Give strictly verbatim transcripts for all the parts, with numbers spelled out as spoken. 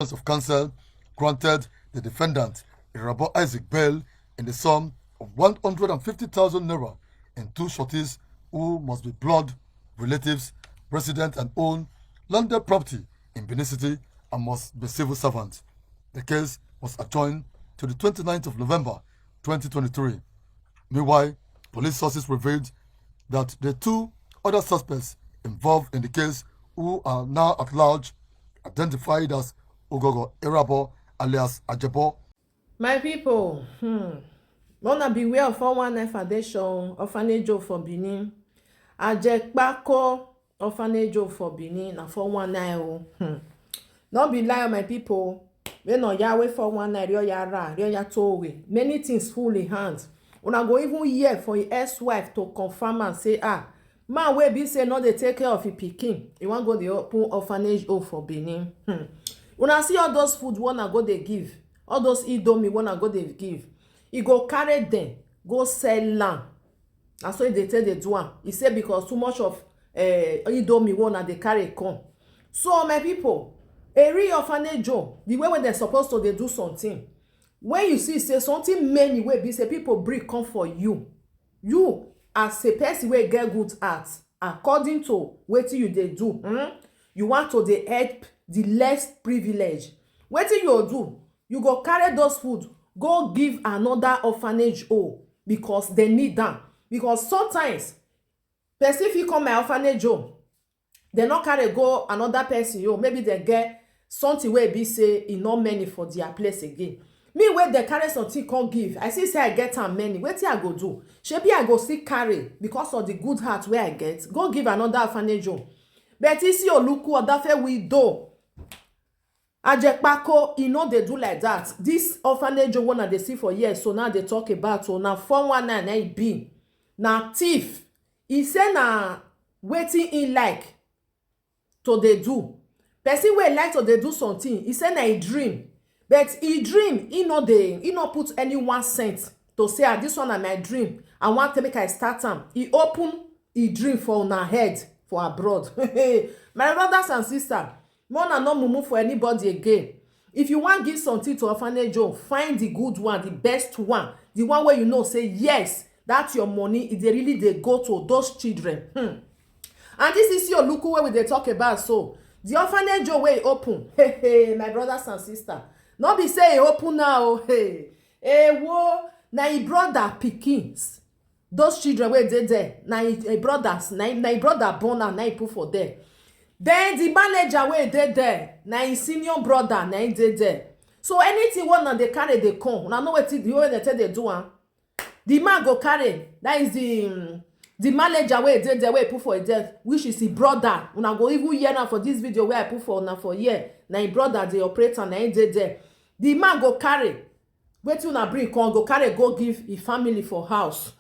of counsel granted the defendant, Irabo Isaac, bail in the sum of one hundred and fifty thousand naira in two shorties who must be blood relatives, resident and own landed property in Benin City, and must be civil servants. The case was adjourned to the twenty-ninth of November twenty twenty-three. Meanwhile, police sources revealed that the two other suspects involved in the case, who are now at large, identified as Ogogo Irabo alias Ajebo. My people, hmm, wanna beware of four one nine foundation orphanage home for Benin. Ajekpako orphanage home for Benin na four one nine o. Hmm. No be lie, my people. Wey no ya wey four one nine, rio ya ra, rio ya towe. Many things full in hand. Una go even hear for him ex-wife to confirm and say, ah, man wey be say no dey take care of him pikin, he wan go dey open orphanage home for Benin. Hmm. Una see all those food wey una go dey give, all those indomie wey una go dey give, he go carry them go sell am. Na so he dey take dey do am. He say because too much of uh, indomie wey una dey carry come. So my people, a real orphanage home, the way wey dem suppose to dey do something, when you see say something many wey be say people bring come for you, you as a person wey get good heart, according to wetin you dey do, hmm, you want to dey help the less privilege. Wetin you go do? You go carry those food go give another orphanage home because dem need am. Because sometimes person fit come my orphanage home, dem no carry go another person own, maybe dem get something wey be say e no many for their place again. Me wey dem carry something come give, I see say I get am many, wetin I go do? Shebi I go still carry because of the good heart wey I get go give another orphanage home? But Isi Oluku Odafe widow Ajekpako, e no dey do like that. This orphanage home wey una dey see for here so, now dey talk about, so na four one nine na e be. Na thief. E say na wetin e like to dey do. Person wey like to dey do something, e say na e dream. But e dream, e no dey, e no put any one cent to say, ah, this one na my dream, I wan take make I start am. E open e dream for una head for abroad. My brothers and sisters, make una no mumu for anybody again. If you wan give something to orphanage home, find the good one, the best one, the one wey you know say yes, that your money, e dey really dey go to those children. Hmm. And this Isi Oluku wey we dey talk about so, the orphanage home wey e open, hey, hey, my brothers and sisters, no be say e open now o, hey, ewo, na e brother pikins, those children wey dey there, na e, e brothers, na e, na e brother born am, na e put for there. Then the manager wey dey there, na e senior brother, na e dey there. So anything wey una dey carry dey come, una know wetin, the way dem take dey do am. The man go carry, that is the, um, the manager wey dey there, wey put for e there, which is him brother. Una go even hear am for this video wey I put for una for here. Na him brother dey operate am, na him dey there. The man go carry wetin una bring come, go carry go give him family for house.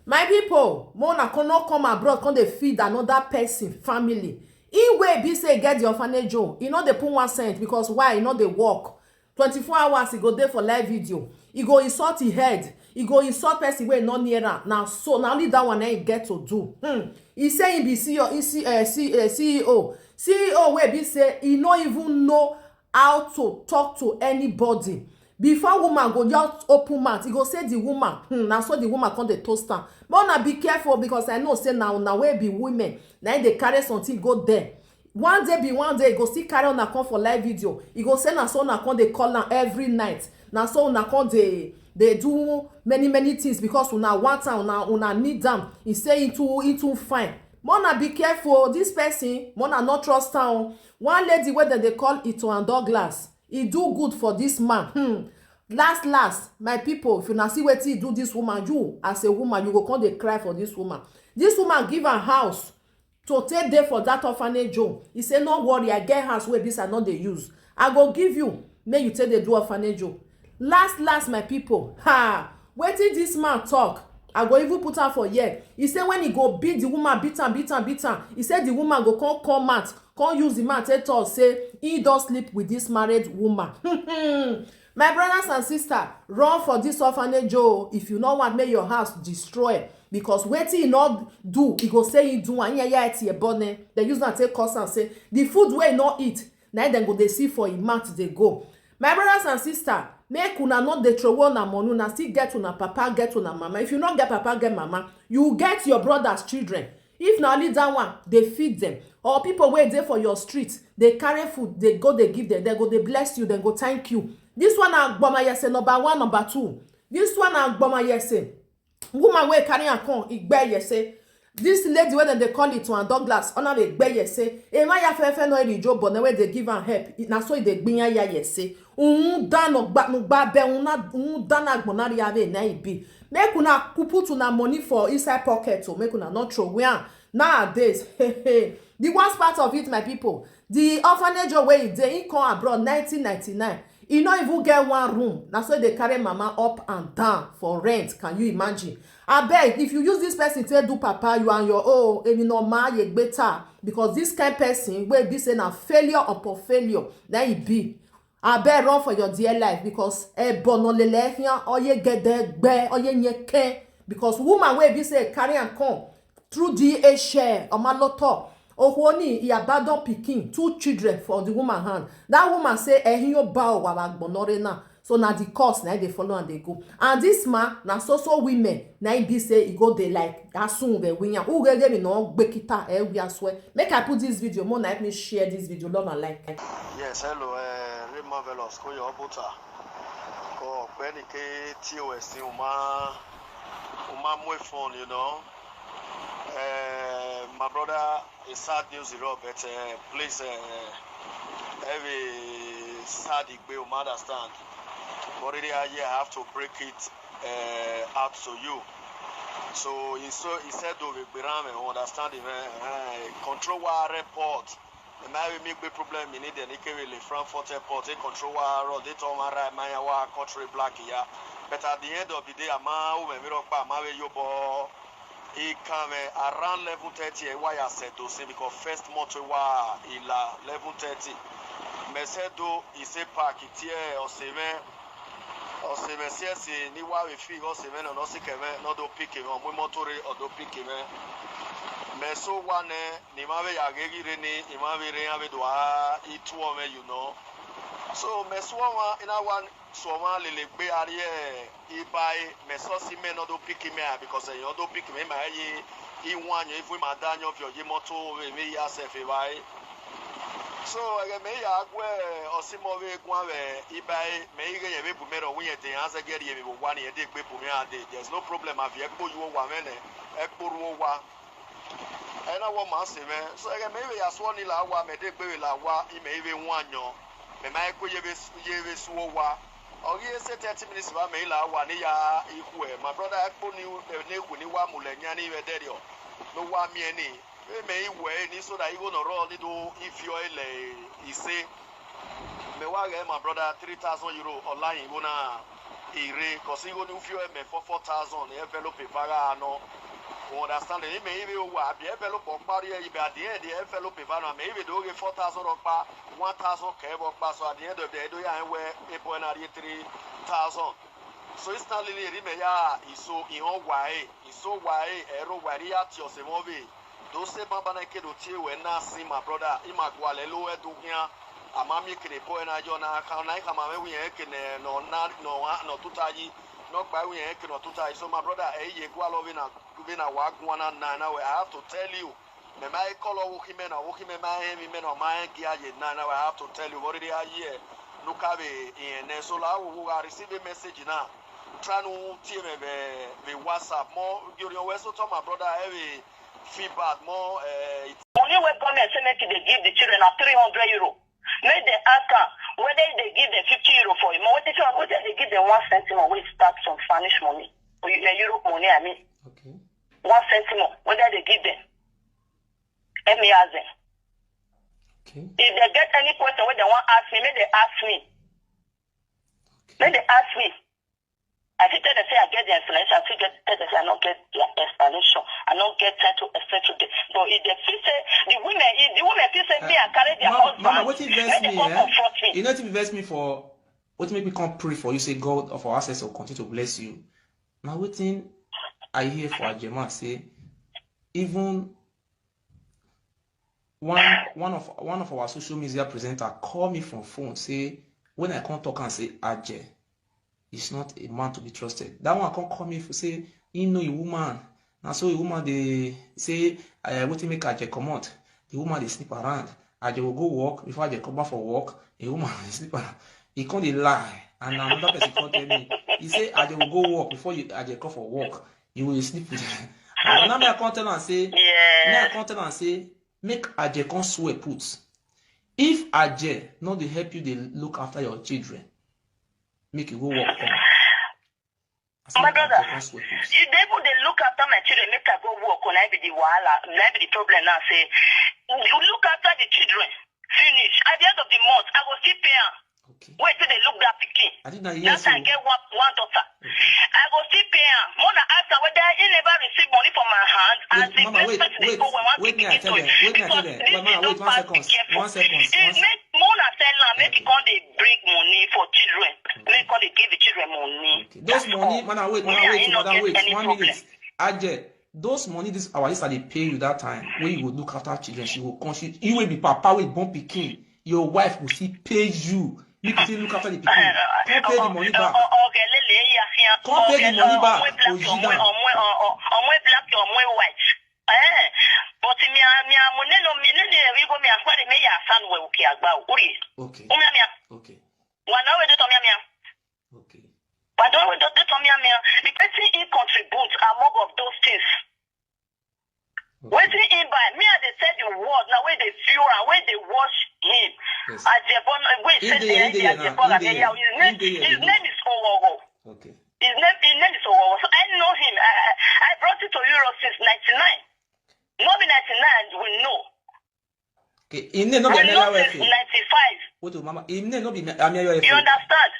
My people, make una come, no come abroad come dey feed another person family. Him wey be say e get the orphanage home, e no dey put one cent, because why? E no dey work. Twenty-four hours e go dey for live video, e go insult him head, e go insult person wey no near am. Na so, na only that one na him get to do. Hmm. E say him be C E O, e C, uh, C, uh, C E O, C E O wey be say e no even know how to talk to anybody. Before woman go just open mouth, e go say the woman, hmm, na so the woman come dey toast am. But una be careful, because I know say na una wey be women, na him dey carry something go there. One day be one day, e go still carry una come for live video. E go say na so una come dey call am every night. Na so una come dey, dey do many, many things because una want am, una, una need am. E say e too, e too fine. Make una be careful o. This person, make una no trust am o. One lady wey dem dey call Ito and Douglas, e do good for this man. Hmm. Last, last, my people, if una see wetin e do this woman, you as a woman, you go come dey cry for this woman. This woman give am house to take dey for that orphanage home. E say, no worry, I get house wey be say I no dey use. I go give you, make you take dey do orphanage home. Last, last, my people, ha, wetin this man talk, I go even put am for here. E say when e go beat the woman, beat am, beat am, beat am, e say the woman go come, come out, come use the man take talk say he don sleep with this married woman. My brothers and sisters, run for this orphanage o, if you no want make your house destroy, because wetin e no do, e go say e do am. Yeye eti ebone, dem use am take curse am say the food wey e no eat, Na im dem go dey see for im mouth dey go. My brothers and sisters, make una no dey throway una money, una still get una papa, get una mama. If you no get papa, get mama, you get your brothers children. If na only that one, dey feed them. Or people wey dey for your street, dey carry food, dey go dey give them, dem go dey bless you, dem go thank you. This one na gboma yese number one, number two. This one na gboma yese. Woman wey carry am come, igbe yese. This lady wey dem dey call it one Douglas, ona be igbe yese. E ma ya fefe no eri jo bone wey dey give am help. Na so e dey gbinya ya yese. Un da no gba no gba be un na un da na gbona ri ave na e be. Make una pu- put una money for inside pocket o, make una no throw away am. Nowadays, the worst part of it, my people, the orphanage wey e dey, e come abroad nineteen ninety-nine. E no even get one room. Na so e dey carry mama up and down for rent. Can you imagine? Abeg, if you use this person take do papa, you and your own, emi no ma ye gbeta, because this kind person wey be say na failure upon failure, na e be. Abeg, run for your dear life, because ebo no lele hian, oye gede gbe, oye nyeke, because woman wey be say carry am come through D H L, omaloto, ohoni, he abandon pikin, two children for the woman hand. That woman say, "Ehin yo ba o wa wa gbonore na." So na the cause na dey follow and dey go. And this man, na so so women, na e be say e go dey like, "Asun we winya." Who gave me no gbekita, eh, we aswe. Make I put this video, more na help me share this video, love and like. Yes, hello, eh, Ray Marvelous, ko your butter. Ko Benny K T O S, Uma, Uma Mwe phone, you know. Eh, my brother, a sad news, you know, but, eh, please, eh, every sad thing we will understand. But really, I, yeah, I have to break it, eh, out to you. So he so he said, "Do we be ram and understand him, eh, eh, control war report." And now we make big problem in India, they came in Frankfurt airport, they control war road, they told my right, my our country black here. But at the end of the day, I'm out when we don't buy my way, you boy. He come, eh, around eleven thirty, eh, why I said to say, because first motor wa ila eleven thirty. Me said do, he say park it here, or say, man, or say, me say, say, ni wa we fee, or say, man, or no see, man, no do pick him, or we motor, or do pick him, man. Me so one, eh, ni ma we ya gegi re ni, ni ma we re ya we do a, it one, you know. So, me so one, in a one, so one, lele, be a, yeah. Ibai, me so si me no do pick me, ah, because, eh, you do pick me, my, i, i one, if we ma da nyo vyo, ye moto, we, we ya se fe bai. So, eh, me ya gwe, osimo we gwa we, ibai, me i ge ye we bu me ro, we ye de, anze ge ye we bu wa ni ye de gbe bu me a de. There's no problem, avi, ekpo yuo wa me ne, ekpo ruo wa. Ena wo ma se me. So, eh, me we ya so ni la wa, me de gbe we la wa, i me i we wa nyo. Me ma eko ye we su, ye we su o wa. Ogi ese thirty minutes ba me la wa ni ya iku e. My brother, ekpo ni, eh, ni ku ni wa mu le nya ni we de rio. No wa mi eni. Me me i we ni so that i go no ro ni do if yo ele ise. Me wa ge my brother three thousand euro online go na ire, 'cause i go ni if yo me for four thousand envelope vaga no. You understand? Me i we wa bi envelope o pari e ibe at the end, the envelope va no. Me i we do ge four thousand o pa, one thousand ke bo pa. So at the end of the day, do ya we e po na three thousand. So it's not really ri me ya, iso i on wa e, iso wa e, ero wa ri ya ti o se mo be. Do se baba na ke do ti we na si, my brother, i ma gwa le lo e do hia. Ama mi ke ne po e na yo na ka na ka ma me wi e ke ne no na no ha no tuta yi. No pa wi e ke no tuta yi. So my brother, e ye gwa lo we na, we na wa gwa na na na we. I have to tell you. Me ma e kolo wo ki me na, wo ki me ma e mi me no ma e gi a ye na na we. I have to tell you what it is here. No ka be in ne so la wo wo ga receive a message na. Try no tie me be, be WhatsApp mo. Yo yo we so to my brother, e be feedback mo, eh, it Money wey government say make they give the children na three hundred euro. Make they ask am whether they give them fifty euro for it. Wetin say, wetin they give them one centimo wey start from Spanish money, or Eu-, eh, Europe money, I mean. Okay. One centimo, whether they give them. Let me ask them. Okay. If they get any question wey they wan ask me, make they ask me. Okay. Make they ask me. I fit tell them say I get the explanation. I fit get, tell them say I no get their explanation. I no get time to explain to them. But if they feel say the women, if the women feel say me, I carry their husband, make they come confront me. You know wetin vex me for, wetin make me come pray for you, say God of our ancestors will continue to bless you. Na wetin I hear for Ajema say, even one one of one of our social media presenter call me from phone, say, when I come talk and say, Aje is not a man to be trusted. That one come call me for say he know a woman. Now so a woman they say, uh, what make Aje come out? The woman they sleep around. Aje will go work before Aje come back for work. A woman they sleep around. He can't dey lie. And another person come tell me, he say Aje will go work before you Aje come for work. You will sleep with her. But now me I come tell and say, me I Yes. come tell and say, make Aje come swear put. If Aje not dey help you, they look after your children. Make you go work come. I say My make Aje brother, come swear put. you dey even dey look after my children, make I go work, na be the wahala, na be the problem now. Say you look after the children, finish. At the end of the month, I go still pay am. Okay. Wait till they look that pikin. I did not That hear so. I get one, one daughter. I go still pay am. Mona ask her whether he never receive money from my hand as Wait, the Mama, next wait, person dey wait, go when one wait me I pikin tell to them, wait me I tell because them, this wait, Mama, is wait, not one fast second, be careful. one second, It one second. Make Mona tell am make he come dey bring money for children. Make come dey give the children money. Okay. Those That's money, all. Madam, wait, Me Madam, and wait, him no Madam, get wait, any one problem. minute. Aje, those money this our sister dey pay you that time when you go look after children, she go come. She, you will be papa with born pikin. Your wife will still pay you. Make you still look after the pikin. Come pay the money back. Ọgẹlele ya fi hàn. Come pay the money back. Ọmọ black, Ojida. ọmọ ọmọ ọmọ black, ọmọ white. Eh, but mi a mi a mo ne no mi ne ne wi go mi a kware me ya san we uki agba uri. Okay. Umi a mi a. Okay. Wa na we de to mi a mi a. Okay. Wa do we de to mi a mi a. The person he contribute among of those things. Okay. Wetin he buy? Me I dey sell the word now wey dey fuel and wey dey wash him. Yes. Ajebon wey He sell dey the here, he dey idea here now. Ajebon He dey Adeya. here. He His dey name here. His name is Owowo. Okay. His name his name is Owowo. So I know him. I I, I brought it to Europe since ninety-nine. No be ninety-nine we know. Okay. Him name no be I know Amelia since Wefe. Ninety-five. Wait, oh, Mama. Him name no be Amelia You Wefe. Understand?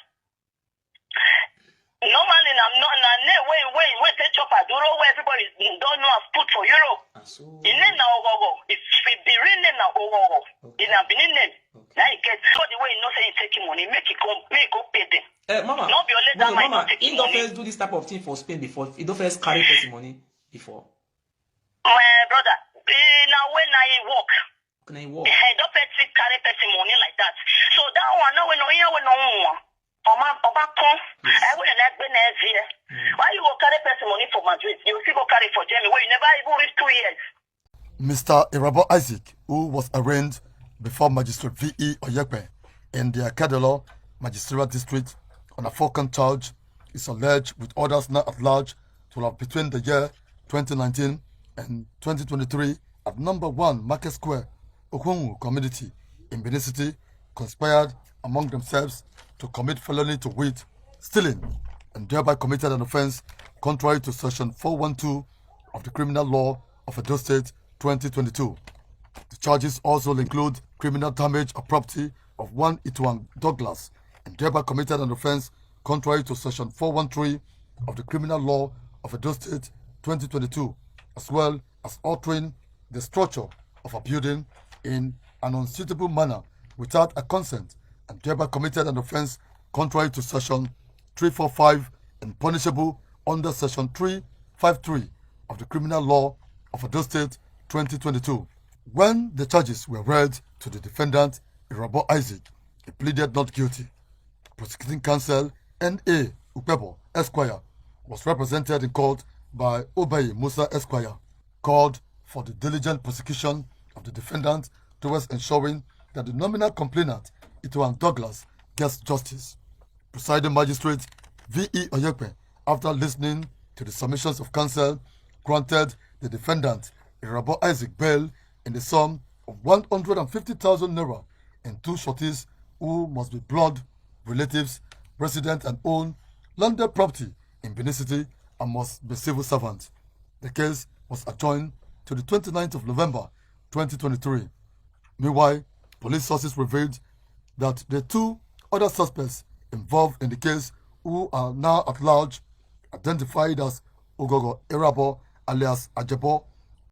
Normally, na no na name wey wey wey take chop aduro wey everybody don know as put for Europe. Ah, so. His name na Ogogo. His the real name na Ogogo. Okay. His na Benin name. Okay. Na he get so the way he know say he take him money, make he come, make he go pay them. Eh, Mama. No be only But that man Mama, not take he him don money. first do this type of thing for Spain before. He don first carry person money before. My brother, eh, na when na he work. Can he work? Eh, don person carry person money like that. So that one, no, we no, here we no one. Oma, Oma come. Yes. I will like be next year. Mm. Why you go carry person money for Madrid? You still go carry for Germany where you never even reach two years. Mister Irabo Isaac, who was arraigned before Magistrate V E Oyekpe in the Akedolo Magisterial District on a four-count charge, is alleged with others now at large to have between the year twenty nineteen and twenty twenty-three at number one Market Square, Okungu community in Benin City, conspired among themselves to commit felony to wit, stealing, and thereby committed an offence contrary to Section four one two of the Criminal Law of Edo State twenty twenty-two. The charges also include criminal damage of property of one Ituang Douglas and thereby committed an offence contrary to Section four one three of the Criminal Law of Edo State twenty twenty-two, as well as altering the structure of a building in an unsuitable manner without a consent and thereby committed an offence contrary to Section three four five and punishable under Section three five three of the Criminal Law of Edo State twenty twenty-two. When the charges were read to the defendant, Irabo Isaac, he pleaded not guilty. Prosecuting counsel N A Upebo Esquire was represented in court by Obey Musa Esquire, called for the diligent prosecution of the defendant towards ensuring that the nominal complainant, Ituan Douglas, gets justice. Presiding Magistrate V E Oyekpe, after listening to the submissions of counsel, granted the defendant, Irabo Isaac, bail in the sum of one hundred and fifty thousand naira and two shorties who must be blood relatives, resident and own landed property in Benin City and must be civil servants. The case was adjourned to the twenty-ninth of November twenty twenty-three. Meanwhile, police sources revealed that the two other suspects involved in the case, who are now at large, identified as Ogogo Erabo alias Ajebo